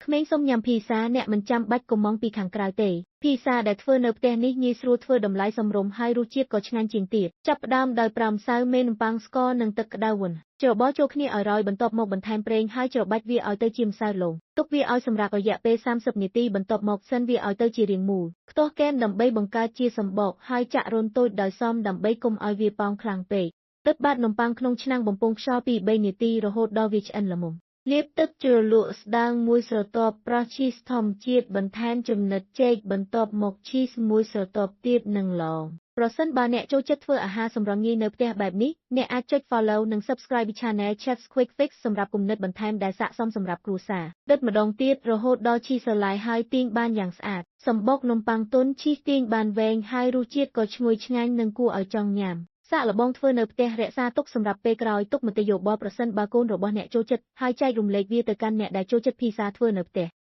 ក្មេងសុំញ៉ាំភីសាអ្នកមិនចាំបាច់កុម្ម៉ង់ពីខាងក្រៅទេភីសាដែលធ្វើនៅផ្ទះនេះងាយស្រួលធ្វើតម្លៃសមរម្យហើយរសជាតិក៏ឆ្ងាញ់ជាងទៀតចាប់ផ្ដើមដោយប្រើម្សៅមេនំប៉័ងស្ករនិងទឹកក្តៅវុនច្របល់ចូលគ្នាឲ្យរយបន្ទាប់មកបន្ថែមប្រេងហើយច្របាច់វាឲ្យទៅជាម្សៅរលោងទុកវាឲ្យសម្រាករយៈពេល30នាទីបន្ទាប់មកសិនវាឲ្យទៅជារាងមូលខ្ទាស់គែមដើម្បីបង្កើតជាសម្បកហើយចាក់រន្ធតូចដោយសមដើម្បីកុំឲ្យវាប៉ោងខ្លាំងពេកទឹកបាតនំប៉័ងក្នុងឆ្នាំងបំពង់ខ្យល់ពី3នាទីរហូតដល់វាឆ្អិនល្មមលាបទឹកជ្រលក់ស្ដើងមួយស្រទាប់ប្រោះឈីសធម្មជាតិបន្ថែមចំណិតចេកបន្ទាប់មកឈីសមួយស្រទាប់ទៀតនិងឡងប្រសិនបើអ្នកចូលចិត្តធ្វើអាហារសម្រន់ងាយនៅផ្ទះបែបនេះអ្នកអាចចុច Follow និង Subscribe Channel Chef's Quick Fix សម្រាប់គំនិតបន្ថែមដែលស័ក្តិសមសម្រាប់គ្រួសារដិតម្ដងទៀតរហូតដល់ឈីសឡាយហើយទាញបានយ៉ាងស្អាតសម្បុកនំប៉័ងទន់ឈីសទាញបានវែងហើយរសជាតិក៏ឈ្ងុយឆ្ងាញ់និងគួរឲ្យចង់ញ៉ាំសាកល្បងធ្វើនៅផ្ទះរក្សាទុកសម្រាប់ពេលក្រោយទុកមតិយោបល់ប្រសិនបើកូនរបស់អ្នកចូលចិត្តហើយចែករំលែកវាទៅកាន់អ្នកដែលចូលចិត្តភីសាធ្វើនៅផ្ទះ។